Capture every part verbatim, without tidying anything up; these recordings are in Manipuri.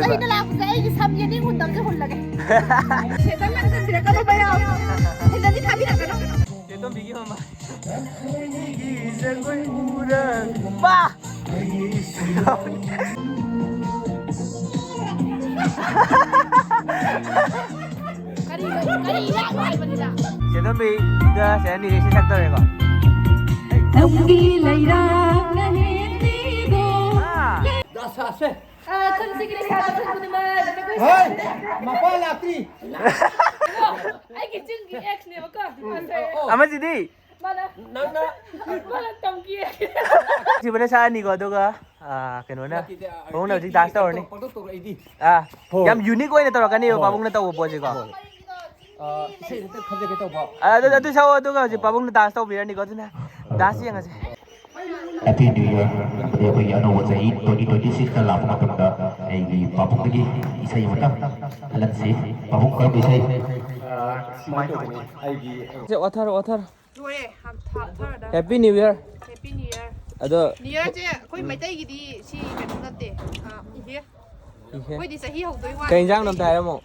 ꯑꯩꯅ ꯂꯥꯛꯄꯁꯦ ꯑꯩꯒꯤ ꯁꯝ ꯌꯦꯅꯤꯡ ꯍꯨꯟꯗꯕꯁꯦ ꯍꯨꯜꯂꯒꯦ꯫ ꯁꯦꯟꯗꯟ ꯅꯪ ꯆꯠꯁꯤꯔ ꯀꯔꯝꯕ ꯌꯥꯎ? ꯁꯦꯟꯗꯟꯗꯤ ꯊꯥꯕꯤꯔꯛꯀꯅꯨ꯫ ꯆꯦ ꯇꯣꯝꯕꯤꯒꯤ ꯃꯃꯥ꯫ ꯄꯥ! ꯀꯔꯤ, ꯀꯔꯤ ꯏꯔꯥꯡ ꯍꯥꯏꯕꯅꯤꯗ? ꯆꯦ ꯇꯣꯝꯕꯤꯒ ꯆꯦ ꯑꯅꯤꯁꯦ ꯏꯁꯩ ꯁꯛꯇꯧꯔꯦꯀꯣ꯫ ꯅꯨꯡꯒꯤ ꯂꯩꯔꯥꯡꯅ ꯍꯦꯟꯂꯤꯗꯣ꯫ ꯑꯥ꯫ ꯗꯁꯥꯁꯦ꯫ ꯑ, ꯈꯨꯟꯁꯤꯒꯤ ꯂꯩꯁꯥꯕꯤ ꯈꯨꯗꯤꯡꯃꯛ ꯖꯒꯣꯏ ꯍꯣꯏ, ꯁꯥꯁꯤꯅꯦ꯫ ꯃꯄꯥ ꯂꯥꯛꯇ꯭ꯔꯤ꯫ ꯑꯩꯒꯤ ꯆꯤꯡꯒꯤ ꯑꯦꯛꯁꯅꯦꯕꯀꯣ꯫ ꯑꯣ꯫ ꯑꯃꯁꯤꯗꯤ? ꯃꯥꯅ, ꯅꯪꯅ ꯃꯥꯅ ꯇꯝꯈꯤ꯫ ꯁꯤꯕꯅ ꯁꯥꯔꯅꯤꯀꯣ, ꯑꯗꯨꯒ, ꯑ, ꯀꯩꯅꯣꯅ, ꯅꯠꯇꯦ, ꯄꯥꯕꯨꯡꯅ ꯍꯧꯖꯤꯛ ꯗꯥꯟꯁ ꯇꯧꯔꯅꯤ꯫ ꯄꯪꯇꯧ ꯇꯧꯔꯛꯏꯗꯤ꯫ ꯑ, ꯍꯣꯏ꯫ ꯌꯥꯝ ꯌꯨꯅꯤꯛ ꯑꯣꯏꯅ ꯇꯧꯔꯛꯀꯅꯦꯕ ꯍꯣꯏ꯫ ꯄꯥꯕꯨꯡꯅ ꯇꯧꯕ ꯄꯣꯠꯁꯦꯀꯣ꯫ ꯍꯣꯏ꯫ ꯑ, ꯏꯁꯩ ꯑꯝꯇ ꯈꯟꯖꯒꯦ ꯇꯧꯕ꯫ ꯑ, ꯑꯗꯨ, ꯑꯗꯨ ꯁꯛꯑꯣ, ꯑꯗꯨꯒ ꯍꯧꯖꯤꯛ ꯄꯥꯕꯨꯡꯅ ꯗꯥꯟꯁ ꯇꯧꯕꯤꯔꯅꯤꯀꯣ, ꯑꯗꯨꯅ ꯗꯥꯟꯁ ꯌꯦꯡꯉꯁꯦ꯫ Happy New Year꯫ ꯑꯗꯨꯗꯤ ꯑꯩꯈꯣꯏꯒꯤ ꯑꯅꯧꯕ ꯆꯍꯤ twenty twenty six ꯇ ꯂꯥꯛꯄ ꯃꯇꯝꯗ ꯑꯩꯒꯤ ꯄꯥꯕꯨꯡꯗꯒꯤ ꯏꯁꯩ ꯑꯃꯇ ꯈꯜꯍꯟꯁꯤ꯫ ꯄꯥꯕꯨꯡ, ꯀꯔꯝꯕ ꯏꯁꯩ? ꯑ, ꯁꯨꯃꯥꯏꯅ ꯇꯧꯕꯅꯤ, ꯑꯩꯒꯤ ꯁꯦ, ꯋꯥꯊꯔꯣ, ꯋꯥꯊꯔꯣ꯫ ꯂꯣꯏꯔꯦ, ꯍꯥ-, ꯊꯥ-, third. Happy New Year꯫ Happy New Year꯫ ꯑꯗꯣ New Year ꯁꯦ ꯑꯩꯈꯣꯏ ꯃꯩꯇꯩꯒꯤꯗꯤ ꯁꯤ ꯀꯩꯅꯣ ꯅꯠꯇꯦ꯫ ꯑ, ꯏꯍꯦ꯫ ꯏꯍꯦ꯫ ꯑꯩꯈꯣꯏꯗꯤ ꯆꯍꯤ ꯍꯧꯗꯣꯏ ꯋꯥꯅꯤ꯫ ꯀꯩ ꯏꯟꯖꯥꯡꯅꯣ ꯑꯝꯇ ꯍꯥꯏꯔꯝꯃꯣ?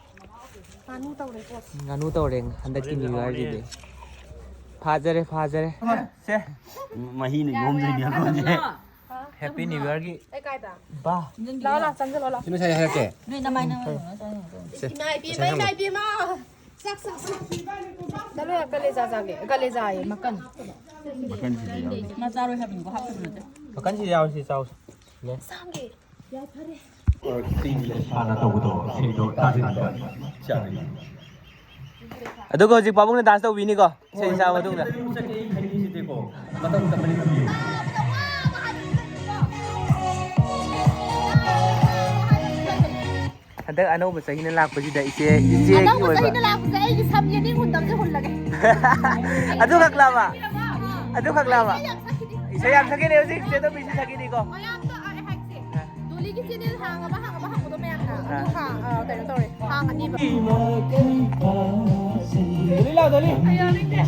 ꯉꯥꯅꯨ ꯇꯧꯔꯦꯀꯣ꯫ ꯉꯥꯅꯨ ꯇꯧꯔꯦ ꯍꯟꯗꯛꯀꯤ New Year ꯁꯤꯗꯤ꯫ ꯐꯥꯖꯔꯦ, ꯐꯥꯖꯔꯦ꯫ ꯁꯦ꯫ ꯃꯍꯤꯅ ꯌꯣꯝꯗꯣꯏꯅꯦ ꯑꯩꯈꯣꯏꯁꯦ꯫ Happy New Year ꯒꯤ꯫ ꯑꯩ ꯀꯥꯏꯗ? ꯕꯥ꯫ ꯂꯥꯛꯑꯣ, ꯂꯥꯛꯑꯣ, ꯆꯪꯁꯤꯜꯂꯣ, ꯂꯥꯛꯑꯣ꯫ ꯁꯤ ꯉꯁꯥꯏ ꯍꯥꯏꯔꯛꯀꯦ꯫ ꯅꯣꯏ ꯅꯃꯥꯏ ꯅꯃꯥꯏ ꯁꯦ꯫ ꯏꯃꯥ ꯏꯕꯦꯝꯃ, ꯏꯃꯥ ꯏꯕꯦꯝꯃ꯫ ꯆꯥꯛ, ꯆꯥꯛ, ꯆꯥꯛ꯫ ꯆꯠꯂꯣ, ꯀꯂꯦꯖꯥ ꯆꯥꯒꯦ꯫ ꯀꯂꯦꯖꯥ ꯍꯥꯏꯌꯦ, ꯃꯀꯟ꯫ ꯃꯀꯟꯁꯤꯗꯤ ꯌꯥꯎꯗꯦ꯫ ꯃꯥ ꯆꯥꯔꯣꯏ ꯍꯥꯏꯕꯅꯤꯀꯣ, ꯍꯥꯞꯇꯕ ꯅꯠꯇꯦ꯫ ꯃꯀꯟꯁꯤꯗꯤ ꯌꯥꯎꯔꯁꯤ, ꯆꯥꯎꯁꯤ꯫ ꯅꯦ꯫ ꯆꯥꯒꯦ꯫ ꯍꯥꯟꯅ ꯇꯧꯕꯗꯣ ꯏꯁꯩꯗꯣ ꯇꯥꯁꯤꯟꯕ ꯆꯥꯅꯤꯡꯉꯤ꯫ ꯑꯗꯨꯒ ꯍꯧꯖꯤꯛ ꯄꯥꯕꯨꯡꯅ ꯗꯥꯟꯁ ꯇꯧꯕꯤꯅꯤꯀꯣ, ꯏꯁꯩ ꯁꯛꯑꯕ ꯃꯇꯨꯡꯗ꯫ ꯆꯠꯀꯦ ꯑꯩ ꯈꯟꯈꯤꯁꯤꯗꯤꯀꯣ, ꯃꯇꯝ ꯃꯇꯝ ꯑꯅꯤ ꯊꯝꯕꯤꯌꯨ꯫ ꯍꯟꯗꯛ ꯑꯅꯧꯕ ꯆꯍꯤꯅ ꯂꯥꯛꯄꯁꯤꯗ ꯏꯆꯦ, ꯏꯆꯦꯒꯤ ꯑꯅꯧꯕ ꯑꯣꯏꯕ꯫ ꯆꯍꯤꯅ ꯂꯥꯛꯄꯁꯦ ꯑꯩꯒꯤ ꯁꯝ ꯌꯦꯅꯤꯡ ꯍꯨꯟꯗꯕꯁꯦ ꯍꯨꯜꯂꯒꯦ꯫ ꯑꯗꯨ ꯈꯛꯂꯕ? ꯑꯗꯨ ꯈꯛꯂꯕ? ꯑꯩ ꯌꯥꯝ ꯁꯛꯈꯤꯅꯤ꯫ ꯏꯁꯩ ꯌꯥꯝ ꯁꯛꯈꯤꯅꯤ ꯍꯧꯖꯤꯛ, ꯆꯦ ꯇꯣꯝꯕꯤꯁꯨ ꯁꯛꯈꯤꯅꯤꯀꯣ꯫ ꯃꯌꯥꯝꯗꯣ ꯑꯩ ꯍꯥꯏꯁꯦ, ꯗꯣꯂꯤꯒꯤ ꯆꯦꯅꯦꯜ ꯍꯥꯡꯉꯕ, ꯍꯥꯡꯉꯕ ꯍꯪꯕꯗꯣ ꯃꯌꯥꯝꯅ꯫ ꯑꯗꯨ ꯑꯥ꯫ ꯍꯥ-, ꯑ, ꯀꯩꯅꯣ ꯇꯧꯔꯦ, ꯍꯥꯡꯉꯅꯤꯕ꯫ ꯗꯣꯂꯤ ꯂꯥꯎ, ꯗꯣꯂꯤ꯫ ꯑꯩ ꯌꯥꯎꯅꯤꯡꯗꯦ꯫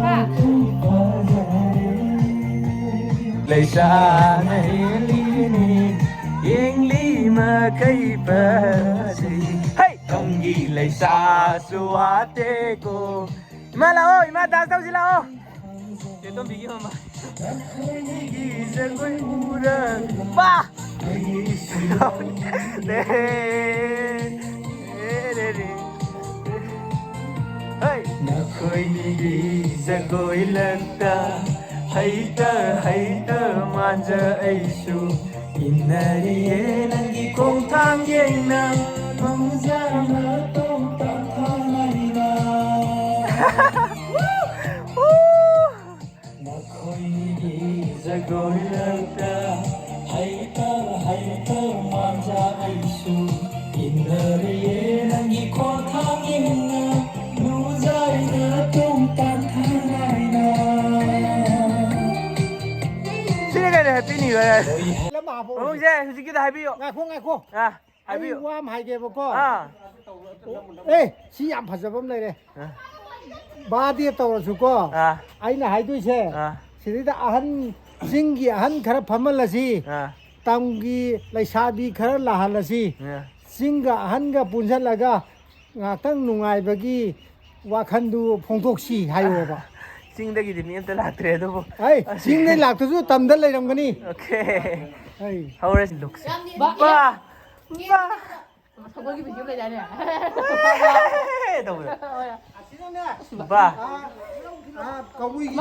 ꯍꯥ? ꯂꯩꯁꯥꯅ ꯍꯦꯜꯂꯤꯅꯦ, ꯌꯦꯡꯂꯤ ꯃꯈꯩ ꯐꯖꯩ꯫ ꯍꯩ! ꯇꯝꯒꯤ ꯂꯩꯁꯥꯁꯨ ꯋꯥꯠꯇꯦꯀꯣ꯫ ꯏꯃꯥ ꯂꯥꯛꯑꯣ, ꯏꯃꯥ ꯗꯥꯟꯁ ꯇꯧꯁꯤ ꯂꯥꯛꯑꯣ꯫ ꯆꯦꯇꯣꯝꯕꯤꯒꯤ ꯃꯃꯥ꯫ ꯅꯈꯣꯏꯒꯤ ꯖꯒꯣꯏ ꯎꯔ ꯄꯥ! ꯍꯩ! ꯅꯈꯣꯏꯒꯤ ꯖꯒꯣꯏ ꯂꯛꯇ ꯍꯩꯇ ꯍꯩꯇ ꯃꯥꯟꯖ ꯑꯩꯁꯨ ꯏꯟꯅꯔꯤꯌꯦ ꯅꯪꯒꯤ ꯈꯣꯡꯊꯥꯡ ꯌꯦꯡꯅ ꯃꯨꯖꯥꯅ ꯇꯣꯡ ꯇꯥꯡꯊꯥꯅꯔꯤꯅ꯫ ꯅꯈꯣꯏꯒꯤ ꯖꯒꯣꯏ ꯂꯛꯇ ꯍꯩꯇ ꯍꯩꯇ ꯃꯥꯟꯖ ꯑꯩꯁꯨ ꯏꯟꯅꯔꯤꯌꯦ ꯅꯪꯒꯤ ꯈꯣꯡꯊꯥꯡ ꯌꯦꯡꯅ ꯂꯨꯖꯥꯏꯅ ꯇꯨꯝ ꯇꯥꯟꯊꯥꯅꯥꯏꯅ꯫ ꯁꯤꯅ ꯀꯩꯅꯣ ꯍꯦꯄꯤ ꯅ꯭ꯌꯨ ꯏꯌꯔ ꯍꯥꯏ? ꯃꯑꯣꯡꯁꯦ ꯍꯧꯖꯤꯛꯀꯤꯗꯣ ꯍꯥꯏꯕꯤꯌꯨ꯫ ꯉꯥꯏꯈꯣ, ꯉꯥꯏꯈꯣ꯫ ꯑꯥ, ꯑꯩ ꯍꯥꯏꯕꯤꯌꯨ꯫ ꯋꯥ ꯑꯃ ꯍꯥꯏꯒꯦꯕꯀꯣ꯫ ꯑꯥ꯫ ꯑꯦ, ꯁꯤ ꯌꯥꯝ ꯐꯖꯕ ꯑꯃ ꯂꯩꯔꯦ꯫ ꯑꯥ꯫ ꯕꯥꯔꯗꯦ ꯇꯧꯔꯁꯨꯀꯣ꯫ ꯑꯥ꯫ ꯑꯩꯅ ꯍꯥꯏꯗꯣꯏꯁꯦ, ꯑꯥ꯫ ꯁꯤꯗꯩꯗ ꯑꯍꯟ, ꯆꯤꯡꯒꯤ ꯑꯍꯟ ꯈꯔ ꯐꯝꯍꯜꯂꯁꯤ꯫ ꯑꯥ꯫ ꯇꯝꯒꯤ ꯂꯩꯁꯥꯕꯤ ꯈꯔ ꯂꯥꯛꯍꯜꯂꯁꯤ꯫ ꯑꯥ꯫ ꯆꯤꯡꯒ ꯑꯍꯟꯒ ꯄꯨꯟꯁꯤꯜꯂꯒ ꯉꯥꯛꯇꯪ ꯅꯨꯡꯉꯥꯏꯕꯒꯤ ꯋꯥꯈꯜꯗꯨ ꯐꯣꯡꯗꯣꯛꯁꯤ ꯍꯥꯏꯌꯣꯕ꯫ ꯆꯤꯡꯗꯒꯤꯗꯤ ꯃꯤ ꯑꯝꯇ ꯂꯥꯛꯇ꯭ꯔꯦ ꯑꯗꯨꯕꯨ꯫ ꯑꯩ ꯆꯤꯡꯗꯩ ꯂꯥꯛꯇ꯭ꯔꯁꯨ ꯇꯝꯗ ꯂꯩꯔꯝꯒꯅꯤ꯫ ꯑꯣꯀꯦ꯫ ꯑꯩ ꯍꯧꯔꯁꯤ ꯂꯨꯛꯁꯦ꯫ ꯕꯥ! ꯕꯥ! ꯕꯥ! ꯁꯒꯣꯜꯒꯤ ꯚꯤꯗꯤꯑꯣ ꯂꯩꯗꯥꯏꯅꯦ? ꯇꯧꯕꯗꯣ꯫ ꯕꯥ! ꯑꯥ, ꯀꯕꯨꯏꯒꯤ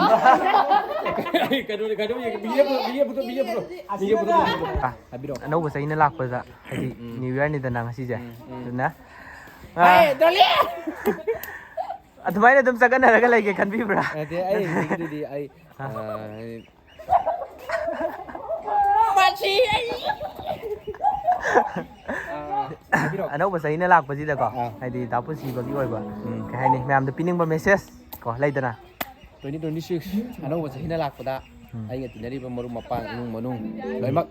ꯀꯩꯅꯣꯅꯦ, ꯀꯩꯅꯣ ꯌꯦꯡꯒꯦ, ꯃꯤꯒꯤ ꯐꯣꯇꯣ, ꯃꯤꯒꯤ ꯐꯣꯇꯣ, ꯃꯤꯒꯤ ꯐꯣꯇꯣ, ꯃꯤꯒꯤ ꯐꯣꯇꯣ꯫ ꯑꯥ, ꯍꯥꯏꯕꯤꯔꯛꯑꯣ꯫ ꯑꯅꯧꯕ ꯆꯍꯤꯅ ꯂꯥꯛꯄꯗ ꯍꯥꯏꯗꯤ ꯎꯝ꯫ ꯅ꯭ꯌꯨ ꯏꯌꯔꯅꯤꯗꯅ ꯉꯁꯤꯁꯦ꯫ ꯎꯝ, ꯎꯝ꯫ ꯑꯗꯨꯅ, ꯑꯥ, ꯍꯥꯏ, ꯗꯣꯂꯤ! ꯑꯗꯨꯃꯥꯏꯅ ꯑꯗꯨꯝ ꯆꯠꯀꯟꯅꯔꯒ ꯂꯩꯒꯦ ꯈꯟꯕꯤꯕ꯭ꯔꯥ? ꯅꯠꯇꯦ, ꯑꯩ ꯍꯧꯖꯤꯛꯀꯤꯗꯨꯗꯤ ꯑꯩ, ꯑꯥ꯫ ꯑꯥ, ꯃꯁꯤ ꯑꯩ ꯑꯥ, ꯍꯥꯏꯕꯤꯔꯛꯑꯣ꯫ ꯑꯅꯧꯕ ꯆꯍꯤꯅ ꯂꯥꯛꯄꯁꯤꯗꯀꯣ, ꯑꯥ꯫ ꯍꯥꯏꯗꯤ ꯗꯥ ꯄꯨꯟꯁꯤꯕꯒꯤ ꯑꯣꯏꯕ, ꯎꯝ꯫ ꯀꯩ ꯍꯥꯏꯅꯤ, ꯃꯌꯥꯝꯗ ꯄꯤꯅꯤꯡꯕ ꯃꯦꯁꯦꯖ ꯀꯣ, ꯂꯩꯗꯅ꯫ Twenty twenty-six ꯑꯅꯧꯕ ꯆꯍꯤꯅ ꯂꯥꯛꯄꯗ ꯎꯝ꯫ ꯑꯩꯒ ꯇꯤꯟꯅꯔꯤꯕ ꯃꯔꯨꯞ ꯃꯄꯥꯡ, ꯏꯃꯨꯡ ꯃꯅꯨꯡ ꯎꯝ꯫ ꯂꯣꯏꯅꯃꯛ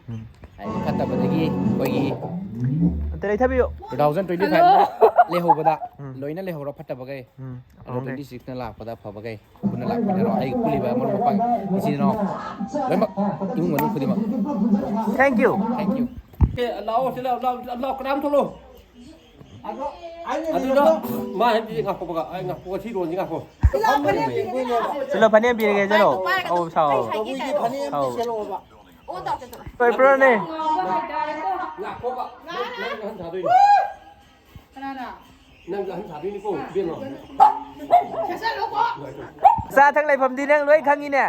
ꯎꯝ꯫ ꯍꯥꯏꯗꯤ ꯐꯠꯇꯕꯗꯒꯤ ꯑꯩꯈꯣꯏꯒꯤ ꯑꯝꯇ ꯂꯩꯊꯕꯤꯌꯨ꯫ Two thousand twenty-five hello. ꯂꯩꯍꯧꯕꯗ ꯎꯝ꯫ ꯂꯣꯏꯅ ꯂꯩꯍꯧꯔꯣ ꯐꯠꯇꯕꯈꯩ꯫ ꯎꯝ, ꯑꯗꯣ ꯑꯐꯕꯈꯩ꯫ Twenty six ꯅ ꯂꯥꯛꯄꯗ ꯑꯐꯕꯈꯩ ꯄꯨꯟꯅ ꯂꯥꯛꯃꯤꯟꯅꯔꯣ꯫ ꯑꯩꯒꯤ ꯄꯨꯜꯂꯤꯕ ꯃꯔꯨꯞ ꯃꯄꯥꯡ ꯏꯆꯤꯟ ꯏꯅꯥꯎ ꯂꯣꯏꯅꯃꯛ ꯏꯃꯨꯡ ꯃꯅꯨꯡ ꯈꯨꯗꯤꯡꯃꯛ꯫ Thank you꯫ Thank you꯫ ꯑꯦ, ꯂꯥꯛꯑꯣ, ꯁꯤ ꯂꯥꯛꯑꯣ, ꯂꯥꯛꯑꯣ, ꯂꯥꯛꯑꯣ, ꯀꯅꯥꯝ ꯊꯣꯛꯂꯛꯑꯣ꯫ ꯑꯗꯨꯗ ꯃꯥ ꯍꯥꯏꯕꯗꯤ ꯉꯥꯛꯄꯣꯛꯄꯒ, ꯑꯩ ꯉꯥꯛꯄꯣꯛ ꯁꯤ ꯂꯣꯟꯁꯤ ꯉꯥꯛꯄꯣ꯫ ꯆꯠꯂꯣ, ꯐꯅꯦꯛ ꯄꯤꯔꯒꯦ, ꯆꯠꯂꯣ꯫ ꯑꯧ, ꯁꯥꯎ꯫ ꯀꯕꯨꯏꯒꯤ ꯐꯅꯦꯛ ꯑꯃ ꯑꯧ꯫ ꯁꯦꯠꯂꯛꯑꯣꯕ꯫ ꯍꯣꯏ, ꯄꯨꯔꯥꯅꯦ꯫ ꯉꯥꯛꯄꯣꯛꯄ, ꯅꯪ, ꯅꯪ ꯑꯍꯟ ꯊꯥꯗꯣꯏꯅꯤ꯫ ꯀꯅꯥꯅ? ꯅꯪꯁꯨ ꯑꯍꯟ ꯁꯥꯗꯣꯏꯅꯤꯀꯣ, ꯏꯕꯦꯝꯃ꯫ ꯁꯦꯠꯆꯜꯂꯣꯀꯣ꯫ ꯑꯆꯥ ꯑꯊꯛ ꯂꯩꯐꯝꯗꯤ ꯅꯪ ꯂꯣꯏ ꯈꯪꯉꯤꯅꯦ?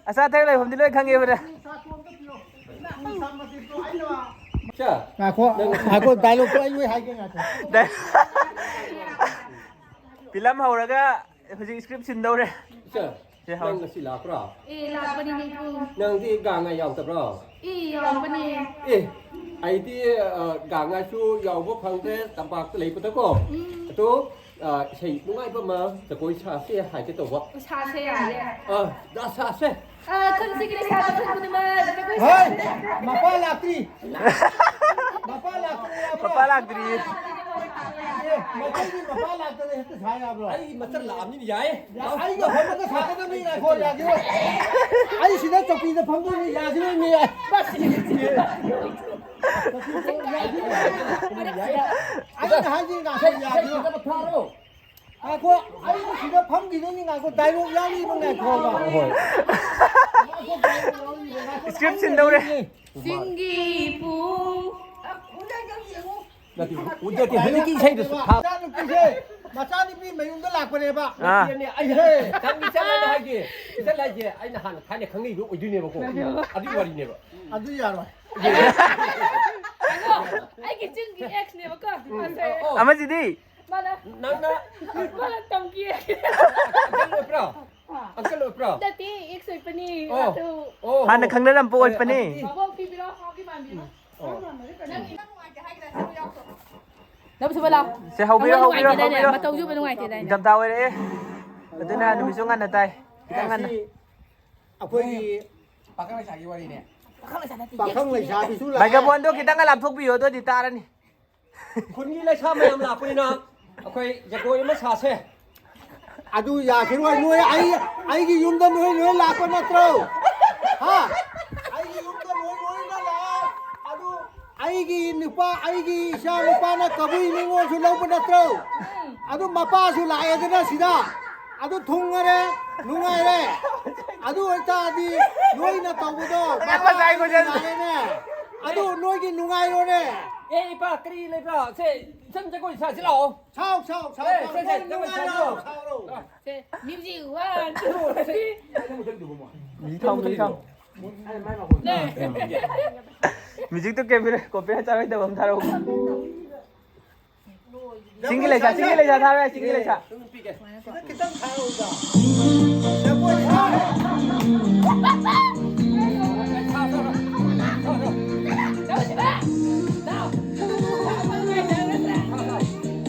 ꯑꯆꯥ ꯑꯊꯛ ꯂꯩꯐꯝꯗꯤ ꯂꯣꯏ ꯈꯪꯉꯦꯕ ꯅꯪ? ꯁꯦ, ꯉꯥꯏꯈꯣ, ꯅꯪ ꯉꯥꯏꯈꯣ, dialogue ꯇꯣ ꯑꯩ ꯂꯣꯏ ꯍꯥꯏꯒꯦ, ꯉꯥꯏꯈꯣ꯫ ꯗꯥꯏ-, ꯐꯤꯂꯝ ꯍꯧꯔꯒ ꯍꯧꯖꯤꯛ script ꯁꯤꯟꯗꯧꯔꯦ꯫ ꯁꯦ, ꯁꯦ, ꯍꯧ꯫ ꯅꯪ ꯉꯁꯤ ꯂꯥꯛꯄ꯭ꯔꯣ? ꯑꯦ, ꯂꯥꯛꯄꯅꯤꯅꯦ, ꯏꯄꯨ꯫ ꯅꯪꯗꯤ ꯒꯥꯡꯉꯥꯏ ꯌꯥꯎꯗꯕ꯭ꯔꯣ? ꯑꯦ, ꯌꯥꯎꯕꯅꯦ꯫ ꯑꯦ, ꯑꯩꯗꯤ, ꯑ, ꯒꯥꯡꯉꯥꯏꯁꯨ ꯌꯥꯎꯕ ꯐꯪꯗ꯭ꯔꯦ, ꯇꯝꯄꯥꯛꯇ ꯂꯩꯕꯗꯀꯣ꯫ ꯎꯝ꯫ ꯑꯗꯣ, ꯑ, ꯏꯁꯩ ꯅꯨꯡꯉꯥꯏꯕ ꯑꯃ ꯖꯒꯣꯏ ꯁꯥꯁꯦ ꯍꯥꯏꯒꯦ ꯇꯧꯕ꯫ ꯁꯥꯁꯦ ꯌꯥꯏꯌꯦ꯫ ꯑ, ꯖꯥ ꯁꯥꯁꯦ꯫ ꯑ, ꯈꯨꯟꯁꯤꯒꯤ ꯂꯩꯁꯥꯕꯤ ꯄꯥꯈꯪ ꯄꯨꯝꯅꯃꯛ ꯖꯒꯣꯏ ꯍꯣꯏ, ꯁꯥꯁꯦ꯫ ꯃꯄꯥ ꯂꯥꯛꯇ꯭ꯔꯤ꯫ ꯃꯄꯥ ꯂꯥꯛꯇ꯭ꯔꯤ ꯍꯥꯏꯕ꯭ꯔꯣ? ꯃꯄꯥ ꯂꯥꯛꯇ꯭ꯔꯤꯌꯦ꯫ ꯑꯦ, ꯃꯩꯇꯩꯒꯤ ꯃꯄꯥ ꯂꯥꯛꯇꯅ ꯍꯦꯛꯇ ꯁꯥ ꯌꯥꯕ꯭ꯔꯣ? ꯑꯩ ꯃꯆꯜ ꯂꯥꯛꯑꯕꯅꯤꯅ ꯌꯥꯏ꯫ ꯌꯥ-, ꯑꯩꯒ ꯍꯣꯠꯅꯒ ꯁꯥꯒꯗꯕꯅꯤ, ꯉꯥꯏꯈꯣ, ꯌꯥꯈꯤꯔꯣꯏ꯫ ꯑꯩ ꯁꯤꯗ ꯆꯧꯀꯤꯗ ꯐꯝꯗꯣꯏꯅꯤ, ꯌꯥꯈꯤꯔꯣꯏ, ꯃꯤ꯫ ꯑꯩꯅ ꯍꯥꯏꯁꯤ ꯉꯥꯏꯈꯣ, ꯌꯥꯈꯤꯔꯣꯏ꯫ ꯉꯥꯏꯈꯣ, ꯑꯩ ꯁꯤꯗ ꯐꯝꯈꯤꯗꯣꯏꯅꯤ, ꯉꯥꯏꯈꯣ, dialogue ꯌꯥꯎꯔꯤꯕ, ꯉꯥꯏꯈꯣꯕ꯫ ꯍꯣꯏ꯫ Script ꯁꯤꯟꯗꯧꯔꯦ꯫ ꯆꯤꯡꯒꯤ ꯄꯨꯡ꯫ ꯅꯠꯇꯦ, ꯅꯠꯇꯦ, ꯍꯧꯖꯤꯛꯀꯤ ꯏꯁꯩꯗꯨꯁꯨ ꯊꯥ-, ꯃꯆꯥꯅꯨꯄꯤꯁꯦ, ꯃꯆꯥꯅꯨꯄꯤ ꯃꯌꯨꯝꯗ ꯂꯥꯛꯄꯅꯦꯕ꯫ ꯑꯥ꯫ ꯑꯩ, ꯍꯦ, ꯆꯪꯗꯤ ꯆꯪꯉꯦꯅ ꯍꯥꯏꯒꯦ, ꯏꯆꯟ ꯍꯥꯏꯁꯦ ꯑꯩꯅ ꯍꯥꯟꯅ ꯊꯥꯏꯅ ꯈꯪꯅꯩꯕ ꯑꯣꯏꯗꯣꯏꯅꯦꯕꯀꯣ꯫ ꯑꯗꯨꯒꯤ ꯋꯥꯔꯤꯅꯦꯕ꯫ ꯑꯗꯨ ꯌꯥꯔꯣꯏ꯫ ꯑꯩꯒꯤ ꯆꯤꯡꯒꯤ ex ꯅꯦꯕꯀꯣ꯫ ꯑꯣ꯫ ꯑꯃꯁꯤꯗꯤ? ꯃꯥꯅ, ꯅꯪꯅ ꯃꯥꯅ ꯇꯝꯈꯤ꯫ Uncle ꯑꯣꯏꯕ꯭ꯔꯣ? Uncle ꯑꯣꯏꯕ꯭ꯔꯣ? ꯅꯠꯇꯦ, ex ꯑꯣꯏꯕꯅꯤ꯫ ꯑꯣ꯫ ꯑꯗꯨ ꯑꯣ, ꯍꯥꯟꯅ ꯑꯣ꯫ ꯈꯪꯅꯔꯝꯕ ꯑꯦ, ꯑꯣꯏꯕꯅꯤ꯫ ꯑꯗꯨꯗꯤ ꯃꯕꯣꯛ ꯄꯤꯕꯤꯔꯣ, ꯍꯥꯎꯒꯤ ꯃꯥꯟꯕꯤꯔꯣ꯫ ꯑꯣ꯫ ꯅꯪ ꯅꯨꯡꯉꯥꯏꯇꯦ ꯍꯥꯏꯒꯗ꯭ꯔꯥ? ꯁꯦ ꯍꯧꯕꯤꯔꯣ, ꯍꯧꯕꯤꯔꯣ, ꯍꯧꯕꯤꯔꯣ꯫ ꯃꯇꯧꯁꯨ ꯅꯨꯡꯉꯥꯏꯇꯦꯗꯥꯏꯅꯦ? ꯏꯪꯊꯝꯊꯥ ꯑꯣꯏꯔꯛꯑꯦ꯫ ꯑꯗꯨꯅ ꯅꯨꯃꯤꯠꯁꯨ ꯉꯟꯅ ꯇꯥꯏ꯫ ꯈꯤꯇꯪ ꯉꯟꯅ꯫ ꯑꯁꯤ ꯑꯩꯈꯣꯏꯒꯤ ꯄꯥꯈꯪ ꯂꯩꯁꯥꯒꯤ ꯋꯥꯔꯤꯅꯦ꯫ ꯄꯥꯈꯪ ꯂꯩꯁꯥꯕꯤꯁꯨ ꯂꯥꯛꯑꯦ꯫ Microphone ꯗꯣ ꯈꯤꯇꯪꯒ ꯂꯥꯞꯊꯣꯛꯄꯤꯌꯣ, ꯑꯗꯨꯗꯤ ꯇꯥꯔꯅꯤ꯫ ꯈꯨꯟꯒꯤ ꯂꯩꯁꯥ ꯃꯌꯥꯝ ꯂꯥꯛꯄꯅꯤꯅ ꯑꯩꯈꯣꯏ ꯖꯒꯣꯏ ꯑꯃ ꯁꯥꯁꯦ꯫ ꯑꯗꯨ ꯌꯥꯈꯤꯔꯣꯏ꯫ ꯅꯣꯏ ꯑꯩ, ꯑꯩꯒꯤ ꯌꯨꯝꯗ ꯅꯣꯏ ꯂꯣꯏ ꯂꯥꯛꯄ ꯅꯠꯇ꯭ꯔꯣ? ꯍꯥ? ꯑꯩꯒꯤ ꯌꯨꯝꯗ ꯅꯣꯏ ꯂꯣꯏꯅ ꯂꯥꯛꯑꯦ꯫ ꯑꯗꯨ ꯑꯩꯒꯤ ꯅꯨꯄꯥ, ꯑꯩꯒꯤ ꯏꯆꯥ ꯅꯨꯄꯥꯅ ꯀꯕꯨꯏ ꯅꯤꯉꯣꯜꯁꯨ ꯂꯧꯕ ꯅꯠꯇ꯭ꯔꯣ? ꯑꯗꯨ ꯃꯄꯥꯁꯨ ꯂꯥꯛꯑꯦꯗꯅ ꯁꯤꯗ꯫ ꯑꯗꯨ ꯊꯨꯡꯉꯔꯦ, ꯅꯨꯡꯉꯥꯏꯔꯦ꯫ ꯑꯗꯨ ꯑꯣꯏꯇꯥꯔꯗꯤ ꯅꯣꯏꯅ ꯇꯧꯕꯗꯣ ꯃꯄꯥ ꯉꯁꯥꯏ ꯈꯣꯟꯖꯦꯜ ꯅꯨꯡꯉꯥꯏꯔꯦꯅꯦ꯫ ꯑꯗꯨ ꯅꯣꯏꯒꯤ ꯅꯨꯡꯉꯥꯏꯔꯣꯅꯦ꯫ ꯑꯦ, ꯏꯄꯥ, ꯀꯔꯤ ꯂꯩꯕ꯭ꯔꯥ? ꯁꯦ, ꯏꯆꯝ ꯖꯒꯣꯏ ꯁꯥꯁꯤ ꯂꯥꯛꯑꯣ꯫ ꯁꯥꯎ, ꯁꯥꯎ, ꯁꯥꯎ, ꯑꯦ, ꯁꯥꯎ, ꯁꯦ, ꯁꯦ, ꯅꯣꯏ ꯖꯒꯣꯏ ꯅꯨꯡꯉꯥꯏꯔꯣ, ꯁꯥꯁꯤ ꯂꯥꯛꯑꯣ꯫ ꯁꯥꯎꯔꯣ꯫ ꯁꯦ, music, one, two, three. Music ꯊꯥꯎ, ꯃ꯭ꯌꯨꯖꯤꯛ ꯊꯥꯎ꯫ ꯂꯦ꯫ ꯃ꯭ꯌꯨꯖꯤꯛꯇꯨ ꯀꯦꯄꯤꯔ-, ꯀꯣꯄꯤꯔꯥꯏꯠ ꯆꯥꯔꯣꯏꯗꯕ ꯑꯃ ꯊꯥꯔꯛꯎ꯫ ꯆꯤꯡꯒꯤ ꯂꯩꯁꯥ, ꯆꯤꯡꯒꯤ ꯂꯩꯁꯥ ꯊꯥꯔꯣꯏ, ꯆꯤꯡꯒꯤ ꯂꯩꯁꯥ꯫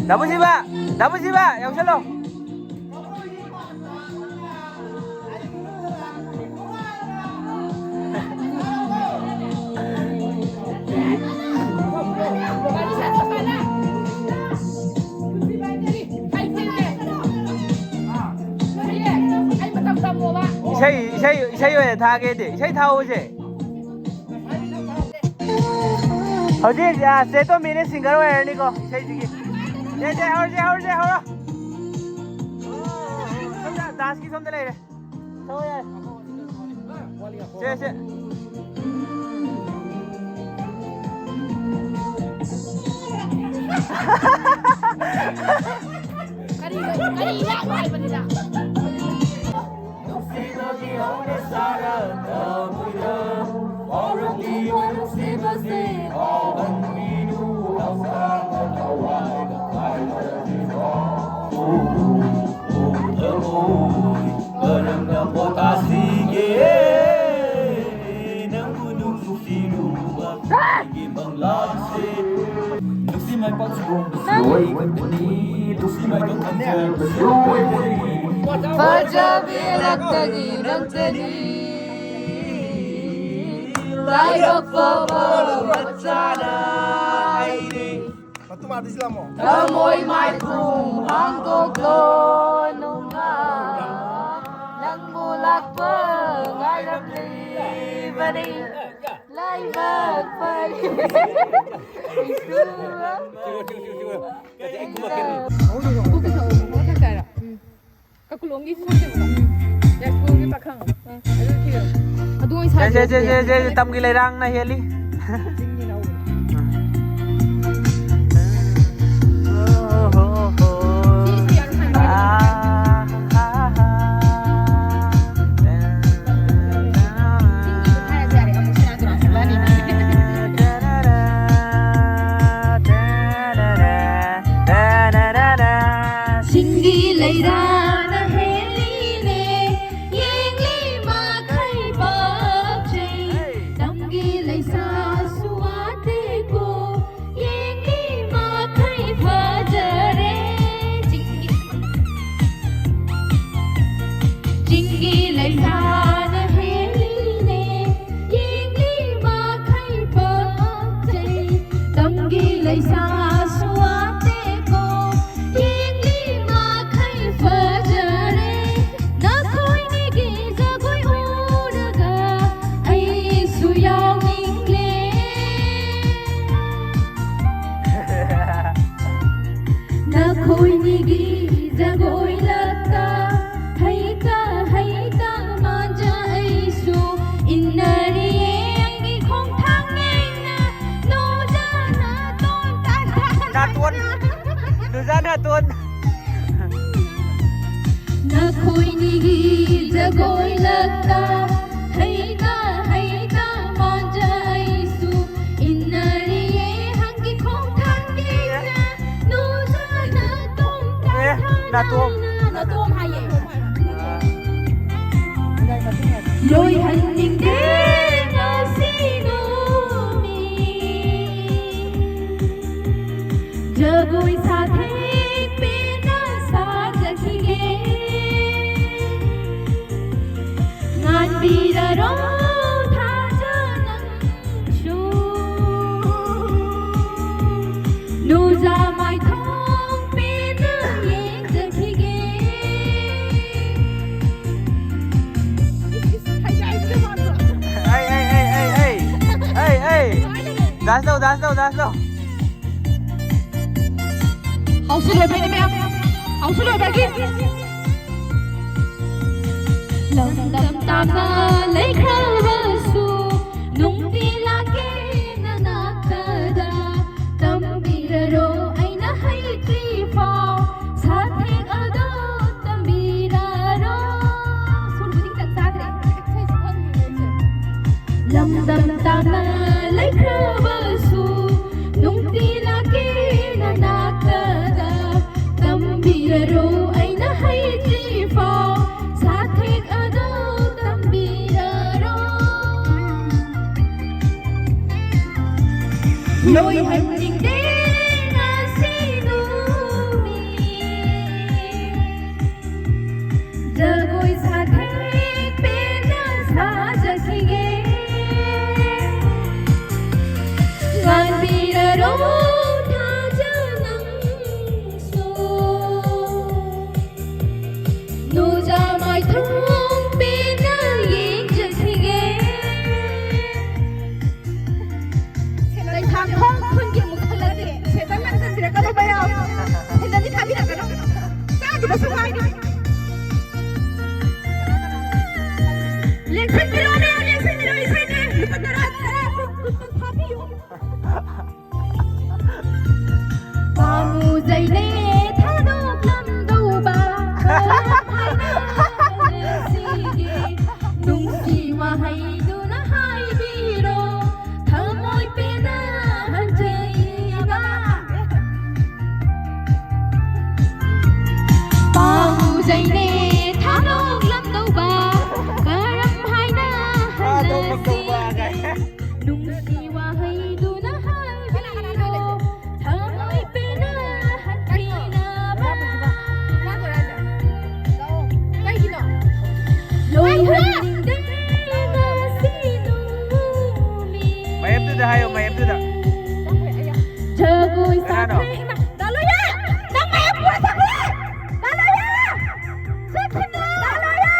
ꯗꯥꯕꯨ ꯁꯤꯕ, ꯗꯥꯕꯨ ꯁꯤꯕ, ꯌꯥꯎꯁꯜꯂꯣ꯫ ꯏꯁꯩ, ꯏꯁꯩ, ꯏꯁꯩ ꯑꯣꯏꯅ ꯊꯥꯒꯦꯗꯤ꯫ ꯏꯁꯩ ꯊꯥꯎꯁꯦ꯫ ꯍꯧꯖꯤꯛ, ꯑ, ꯆꯦ ꯇꯣꯝꯕꯤꯅ ꯁꯤꯡꯒꯔ ꯑꯣꯏꯔꯅꯤꯀꯣ ꯏꯁꯩꯁꯤꯒꯤ꯫ ꯁꯦ, ꯁꯦ, ꯍꯧꯔꯁꯦ, ꯍꯧꯔꯁꯦ, ꯍꯧꯔꯣ꯫ ꯁꯣꯝꯗ, ꯗꯥꯟꯁꯀꯤ ꯁꯣꯝꯗ ꯂꯩꯔꯦ꯫ ꯊꯣꯛꯑꯣ ꯌꯥꯔꯦ꯫ ꯁꯦ, ꯁꯦ꯫ ꯀꯔꯤ, ꯀꯔꯤ ꯏꯔꯥꯡ ꯍꯥꯏꯕꯅꯤꯗ? ꯅꯨꯡꯁꯤꯕꯒꯤ ꯍꯧꯅꯁꯥꯔ ꯇꯧꯕꯤꯔ, ꯍꯧꯔꯛꯂꯤꯕ ꯅꯨꯡꯁꯤꯕꯁꯦ ꯍꯧꯍꯟꯕꯤꯔꯨ, ꯍꯧꯁꯥꯅ ꯊꯋꯥꯏꯗ ꯈꯥꯏꯅꯔꯤꯕ꯫ ꯊꯃꯣꯏ ꯀꯔꯝꯅ ꯄꯣꯊꯥꯁꯤꯒꯦ? ꯅꯪꯕꯨ ꯅꯨꯡꯁꯤꯔꯨꯕ ꯑꯩꯒꯤ ꯃꯪꯂꯥꯟꯁꯦ꯫ ꯅꯨꯡꯁꯤ ꯃꯥꯏ ꯄꯥꯛ ꯁꯨꯔꯣꯡꯕꯁꯨ ꯑꯣꯏꯒꯅꯤ, ꯅꯨꯡꯁꯤ ꯃꯥꯏ ꯄꯥꯛ ꯈꯟꯖꯕꯁꯨ ꯑꯣꯏꯒꯅꯤ꯫ ꯐꯖꯕꯤ ꯂꯛꯇꯒꯤ ꯅꯪꯇꯅꯤ, ꯂꯥꯏꯕꯛ ꯐꯕ ꯃꯆꯥꯅ ꯑꯩꯗꯤ꯫ ꯊꯃꯣꯏ ꯃꯥꯏꯈꯨꯝ ꯍꯥꯡꯗꯣꯛꯂꯣ ꯅꯨꯡꯉꯥ, ꯅꯪꯕꯨ ꯂꯥꯛꯄ ꯉꯥꯏꯔꯝꯂꯤꯕꯅꯤ꯫ ꯂꯥꯏꯕꯛ ꯐꯔꯤꯕꯁꯦ ꯑꯩꯁꯨ꯫ ꯀꯥꯀꯨꯂꯣꯡꯒꯤꯁꯨ ꯁꯛꯇꯦꯕꯀꯣ꯫ ꯌꯥꯏꯁ꯭ꯀꯨꯜꯒꯤ ꯄꯥꯈꯪ꯫ ꯑꯗꯨ ꯊꯤꯔꯣ꯫ ꯑꯗꯨ ꯑꯣꯏꯅ ꯁꯦ, ꯁꯦ, ꯁꯦ, ꯁꯦ, ꯁꯦ, ꯁꯦ, ꯁꯥꯕꯤꯔꯣ꯫ ꯇꯝꯒꯤ ꯂꯩꯔꯥꯡꯅ ꯍꯦꯜꯂꯤ꯫ ꯆꯤꯡꯒꯤ ꯂꯧ꯫ ꯁꯤꯁꯨ ꯌꯥꯝ ꯁꯥꯟꯅꯩ꯫ ꯁꯤꯡꯒꯤ ꯂꯩꯔꯥꯅ ꯍꯦꯜꯂꯤꯅꯦ, ꯌꯦꯡꯂꯤ ꯃꯈꯩ ꯄꯥꯛꯆꯩ꯫ ꯇꯝꯒꯤ ꯂꯩꯁꯥꯁꯨ ꯋꯥꯠꯇꯦꯀꯣ, ꯌꯦꯡꯂꯤ ꯃꯈꯩ ꯐꯖꯔꯦ꯫ ꯆꯤꯡꯒꯤ, ꯆꯤꯡꯒꯤ ꯂꯩꯁꯥꯅ ꯍꯦꯜꯂꯤꯅꯦ, ꯌꯦꯡꯂꯤ ꯃꯈꯩ ꯄꯥꯛꯆꯩ꯫ ꯇꯝꯒꯤ ꯂꯩꯁꯥꯁꯨ ꯋꯥꯠꯇꯦꯀꯣ, ꯌꯦꯡꯂꯤ ꯃꯈꯩ ꯐꯖꯔꯦ꯫ ꯅꯈꯣꯏꯅꯤꯒꯤ ꯖꯒꯣꯏ ꯎꯔꯒ ꯑꯩꯁꯨ ꯌꯥꯎꯅꯤꯡꯂꯦ꯫ ꯅꯈꯣꯏꯅꯤꯒꯤ ꯖꯒꯣꯏ ꯂꯛꯇ ꯍꯩꯇ ꯍꯩꯇ ꯃꯥꯟꯖ ꯑꯩꯁꯨ ꯏꯟꯅꯔꯤꯌꯦ ꯑꯩꯒꯤ ꯈꯣꯡꯊꯥꯡ ꯌꯩꯅ ꯅꯣꯖꯅ ꯇꯣꯟ ꯇꯥ ꯇꯥ ꯅꯥꯇꯣꯟ꯫ ꯅꯣꯖꯅ ꯇꯣꯟ꯫ ꯅꯈꯣꯏꯅꯤꯒꯤ ꯖꯒꯣꯏ ꯂꯛꯇ ꯍꯩꯇ ꯍꯩꯇ ꯃꯥꯟꯖ ꯑꯩꯁꯨ ꯏꯟꯅꯔꯤꯌꯦ ꯍꯪꯒꯤ ꯈꯣꯡꯊꯥꯡꯒꯤꯅ ꯅꯣꯖꯅ ꯇꯣꯝ ꯑꯦ, ꯅꯥꯇꯣꯝ꯫ ꯅꯥꯇꯣꯝ ꯍꯥꯏꯌꯦ꯫ ꯂꯣꯏꯍꯟꯅꯤꯡꯗꯦ ꯉꯁꯤ ꯅꯨꯃꯤꯠ꯫ ꯖꯒꯣꯏ ꯁꯥꯊꯦꯛ ꯄꯦꯟꯅ ꯁꯥꯖꯈꯤꯒꯦ꯫ ꯉꯥꯟꯕꯤꯔꯔꯣ ꯊꯥꯖ ꯅꯪꯁꯨ꯫ ꯅꯨꯡ Dance ꯇꯧ, dance ꯇꯧ, dance ꯇꯧ꯫ ꯍꯧꯁꯨ ꯂꯣꯏꯕꯩꯅꯦ ꯃꯌꯥꯝ꯫ ꯍꯧꯁꯨ ꯂꯣꯏꯕꯒꯤ꯫ ꯂꯝꯗꯝ ꯇꯥꯝꯅ ꯂꯩꯈ꯭ꯔꯕꯁꯨ ꯅꯨꯡꯇꯤ ꯂꯥꯛꯀꯦ ꯅꯅꯥꯛꯇꯗ꯫ ꯇꯝꯕꯤꯔꯔꯣ ꯑꯩꯅ ꯍꯩꯇ꯭ꯔꯤ ꯐꯥꯎ ꯁꯥꯊꯦꯛ ꯑꯗꯣ ꯇꯝꯕꯤꯔꯔꯣ꯫ ꯁꯨꯔꯕꯨꯗꯤ ꯈꯤꯇꯪ ꯆꯥꯗ꯭ꯔꯦ꯫ ꯂꯝꯗꯝ ꯇꯥꯝꯅ ꯂꯩꯈ꯭ꯔꯕꯁꯨ ꯅꯨꯡꯇꯤ ꯂꯥꯛꯀꯦ ꯅꯅꯥꯛꯇꯗ꯫ ꯇꯝꯕꯤꯔꯔꯣ ꯑꯩꯅ ꯍꯩꯇ꯭ꯔꯤ ꯐꯥꯎ ꯁꯥꯊꯦꯛ ꯑꯗꯣ ꯇꯝꯕꯤꯔꯔꯣ꯫ ꯂꯣꯏꯍꯟꯅꯤꯡꯗꯦ ꯉꯁꯤ ꯅꯨꯃꯤꯠ꯫ ꯖꯒꯣꯏ ꯁꯥꯊꯦꯛ ꯄꯦꯟꯅ ꯁꯥꯖꯈꯤꯒꯦ꯫ ꯉꯥꯟꯕꯤꯔꯔꯣ ꯊꯥꯖ ꯅꯪꯁꯨ꯫ ꯅꯨꯡꯖꯥ ꯃꯥꯏꯊꯣꯡ ꯄꯦꯟꯅ ꯌꯦꯡꯖꯈꯤꯒꯦ꯫ ꯀꯩꯁꯥꯝꯊꯣꯡ ꯈꯨꯟꯒꯤ ꯑꯃꯨꯛ ꯊꯣꯛꯂꯛꯀꯦ꯫ ꯁꯦꯟꯗꯜ ꯂꯪ ꯆꯟꯕꯤꯔꯛꯀꯅꯨ ꯃꯌꯥꯝ꯫ ꯁꯦꯟꯗꯜꯗꯤ ꯊꯥꯕꯤꯔꯛꯀꯅꯨ꯫ ꯆꯥꯈꯤꯕꯁꯨ ꯉꯥꯏꯔꯤ꯫ ꯂꯦꯡꯁꯤꯟꯕꯤꯔꯣ ꯃꯌꯥꯝ, ꯂꯦꯡꯁꯤꯟꯕꯤꯔꯣ꯫ ꯏꯁꯩꯅꯦ꯫ ꯂꯨꯄꯥ ꯇꯔꯥ, ꯇꯔꯥ, ꯀꯨꯟ, ꯀꯨꯟ, ꯀꯨꯟ ꯊꯥꯕꯤꯌꯨ꯫ ꯄꯥꯝꯃꯨꯖꯩꯅꯦ ꯊꯥꯗꯣꯛꯂꯝꯗꯧꯕ ꯀꯔꯝ ꯍꯥꯏꯅ ꯍꯜꯂꯁꯤꯒꯦ? ꯅꯨꯡꯁꯤ ꯋꯥꯍꯩꯗꯨꯅ ꯍꯥꯏꯕꯤꯔꯣ, ꯊꯃꯣꯏ ꯄꯦꯟꯅ ꯍꯟꯖꯩꯕ꯫ ꯄꯥꯝꯃꯨꯖꯩꯅꯦ ꯊꯥꯗꯣꯛꯂꯝꯗꯧꯕ ꯀꯔꯝ ꯍꯥꯏꯅ ꯍꯜꯂꯁꯤꯒꯦ? ꯅꯨꯡꯁꯤ ꯋꯥꯍꯩꯗꯨꯅ ꯍꯥꯏꯕꯤꯔꯣ, ꯊꯃꯣꯏ ꯄꯦꯟꯅ ꯍꯟꯊꯤꯅꯕ꯫ ꯂꯣꯏꯍꯟꯅꯤꯡꯗꯦ ꯉꯁꯤ ꯅꯨꯃꯤꯠ꯫ ꯃꯌꯦꯞꯇꯨꯗ ꯍꯥꯏꯌꯣ, ꯃꯌꯦꯞꯇꯨꯗ꯫ ꯖꯒꯣꯏ ꯀꯅꯥꯅꯣ? ꯁꯥꯊꯦꯛ ꯗꯥ ꯂꯣꯌꯥ! ꯅꯪ ꯃꯌꯦꯞ ꯄꯨꯔ ꯆꯠꯈ꯭ꯔꯦ! ꯗꯥ ꯂꯣꯌꯥ! ꯆꯠꯈꯤꯅꯨ! ꯗꯥ ꯂꯣꯌꯥ!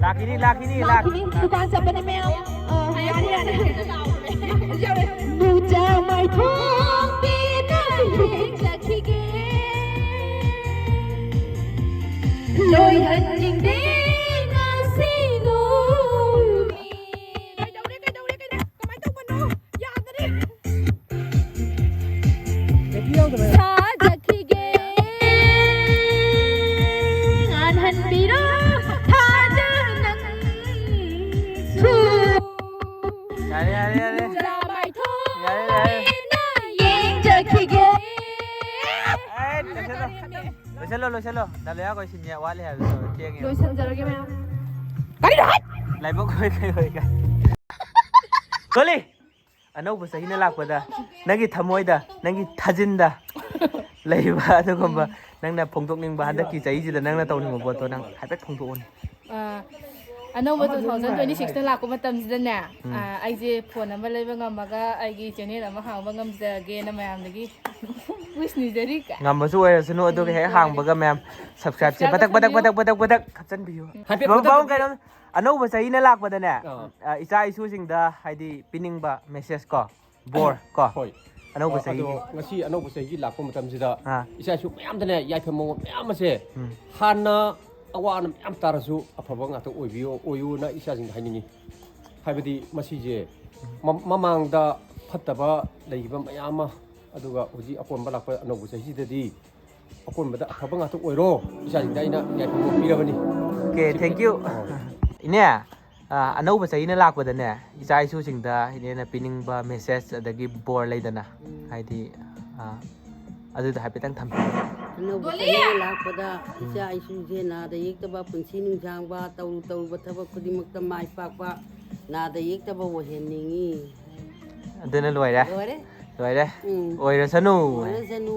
ꯂꯥꯛꯈꯤꯅꯤ, ꯂꯥꯛꯈꯤꯅꯤ, ꯂꯥꯛꯈꯤꯅꯤ꯫ ꯂꯥꯛꯈꯤꯅꯤ꯫ ꯗꯨꯀꯥꯟ ꯆꯠꯄꯅꯦ ꯃꯌꯥꯝ꯫ ꯑ, ꯌꯥꯅꯤ, ꯌꯥꯅꯤ꯫ ꯂꯣꯏꯁꯜꯂꯣ, ꯂꯣꯏꯁꯜꯂꯣ꯫ ꯗꯥ ꯂꯣꯌꯥ ꯈꯣꯏ ꯁꯤꯟꯌꯥ ꯋꯥꯠꯂꯤ ꯍꯥꯏꯕꯗꯣ ꯊꯦꯡꯉꯦ꯫ ꯂꯣꯏꯁꯟꯖꯔꯒꯦ, ꯃꯌꯥꯝ꯫ ꯀꯔꯤꯅꯣ ꯍꯥꯏ? ꯂꯥꯏꯕꯛ ꯑꯣꯏ ꯀꯩ ꯑꯣꯏ ꯀꯥꯏ꯫ ꯊꯣꯂꯤ! ꯑꯅꯧꯕ ꯆꯍꯤꯅ ꯂꯥꯛꯄꯗ ꯅꯪꯒꯤ ꯊꯃꯣꯏꯗ, ꯅꯪꯒꯤ ꯊꯥꯖꯤꯟꯗ ꯂꯩꯕ ꯑꯗꯨꯒꯨꯝꯕ ꯅꯪꯅ ꯐꯣꯡꯗꯣꯛꯅꯤꯡꯕ, ꯍꯟꯗꯛꯀꯤ ꯆꯍꯤꯁꯤꯗ ꯅꯪꯅ ꯇꯧꯅꯤꯡꯕ ꯄꯣꯠꯇꯣ ꯅꯪ ꯍꯥꯏꯐꯦꯠ ꯐꯣꯡꯗꯣꯛꯑꯣꯅꯦ꯫ ꯑ, ꯑꯅꯧꯕ two thousand twenty six ꯇ ꯂꯥꯛꯄ ꯃꯇꯝꯁꯤꯗꯅꯦ, ꯎꯝ꯫ ꯑ, ꯑꯩꯁꯦ phone ꯑꯃ ꯂꯩꯕ ꯉꯝꯃꯒ ꯑꯩꯒꯤ channel ꯑꯃ ꯍꯥꯡꯕ ꯉꯝꯖꯒꯦꯅ ꯃꯌꯥꯝꯗꯒꯤ wish ꯅꯤꯖꯔꯤ꯫ ꯉꯝꯕꯁꯨ ꯑꯣꯏꯔꯁꯅꯨ, ꯑꯗꯨꯒ ꯍꯦꯛ ꯍꯥꯡꯕꯒ ꯃꯌꯥꯝ subscribe ꯁꯦ subscribe ꯄꯇꯛ, ꯄꯇꯛ, ꯇꯧꯁꯟꯕꯤꯌꯨ꯫ ꯄꯇꯛ, ꯄꯇꯛ, ꯄꯇꯛ ꯈꯞꯆꯟꯕꯤꯌꯨ꯫ ꯍꯥꯏꯐꯦꯠ ꯃꯐꯝ ꯄꯇꯛ, ꯀꯩꯅꯣꯝ, ꯑꯅꯧꯕ ꯆꯍꯤꯅ ꯂꯥꯛꯄꯗꯅꯦ, ꯑꯥ꯫ ꯑ, ꯏꯆꯥ ꯏꯁꯨꯁꯤꯡꯗ ꯍꯥꯏꯗꯤ ꯄꯤꯅꯤꯡꯕ message ꯀꯣ, ꯕꯣꯔ ꯀꯣ, ꯍꯣꯏ꯫ ꯑꯅꯧꯕ ꯑ, ꯆꯍꯤꯒꯤ꯫ ꯑꯗꯣ ꯉꯁꯤ ꯑꯅꯧꯕ ꯆꯍꯤꯒꯤ ꯂꯥꯛꯄ ꯃꯇꯝꯁꯤꯗ ꯑꯥ꯫ ꯏꯆꯥ ꯏꯁꯨ ꯃꯌꯥꯝꯗꯅꯦ ꯌꯥꯏꯐ ꯃꯪꯒꯣꯜ ꯃꯌꯥꯝ ꯑꯁꯦ ꯎꯝ꯫ ꯍꯥꯟꯅ ꯑꯋꯥ ꯑꯅꯥ ꯃꯌꯥꯝ ꯇꯥꯔꯁꯨ ꯑꯐꯕ ꯉꯥꯛꯇ ꯑꯣꯏꯕꯤꯌꯣ, ꯑꯣꯏꯌꯣꯅ ꯏꯆꯥꯁꯤꯡꯗ ꯍꯥꯏꯅꯤꯡꯉꯤ꯫ ꯍꯥꯏꯕꯗꯤ ꯃꯁꯤꯁꯦ ꯃ-, ꯃꯃꯥꯡꯗ ꯐꯠꯇꯕ ꯂꯩꯈꯤꯕ ꯃꯌꯥꯝ ꯑꯃ, ꯑꯗꯨꯒ ꯍꯧꯖꯤꯛ ꯑꯀꯣꯟꯕ ꯂꯥꯛꯄ ꯑꯅꯧꯕ ꯆꯍꯤꯁꯤꯗꯗꯤ ꯑꯀꯣꯟꯕꯗ ꯑꯐꯕ ꯉꯥꯛꯇ ꯑꯣꯏꯔꯣ, ꯏꯆꯥꯁꯤꯡꯗ ꯑꯩꯅ ꯌꯥꯏꯐꯕ ꯄꯤꯔꯕꯅꯤ꯫ Okay, thank you꯫ ꯑꯣ꯫ ꯏꯅꯦ, ꯑ, ꯑꯅꯧꯕ ꯆꯍꯤꯅ ꯂꯥꯛꯄꯗꯅꯦ, ꯏꯆꯥ ꯏꯁꯨꯁꯤꯡꯗ ꯏꯅꯦꯅ ꯄꯤꯅꯤꯡꯕ message ꯑꯗꯒꯤ ꯕꯣꯔ ꯂꯩꯗꯅ, ꯎꯝ꯫ ꯍꯥꯏꯗꯤ, ꯑ, ꯑꯗꯨꯗ ꯍꯥꯏꯐꯦꯠꯇꯪ ꯊꯝꯕꯤꯌꯨ꯫ ꯑꯅꯧꯕ ꯆꯍꯤ ꯂꯥꯛꯄꯗ ꯎꯝ꯫ ꯏꯆꯥ ꯏꯁꯨꯁꯦ ꯅꯥꯗ ꯌꯦꯛꯇꯕ, ꯄꯨꯟꯁꯤ ꯅꯨꯡꯁꯥꯡꯕ, ꯇꯧꯔꯨ ꯇꯧꯔꯨꯕ ꯊꯕꯛ ꯈꯨꯗꯤꯡꯃꯛꯇ ꯃꯥꯏ ꯄꯥꯛꯄ, ꯅꯥꯗ ꯌꯦꯛꯇꯕ ꯑꯣꯏꯍꯟꯅꯤꯡꯉꯤ꯫ ꯑꯗꯨꯅ ꯂꯣꯏꯔꯦ? ꯂꯣꯏꯔꯦ꯫ ꯂꯣꯏꯔꯦ? ꯎꯝ꯫ ꯑꯣꯏꯔꯁꯅꯨ꯫ ꯑꯣꯏꯔꯁꯅꯨ꯫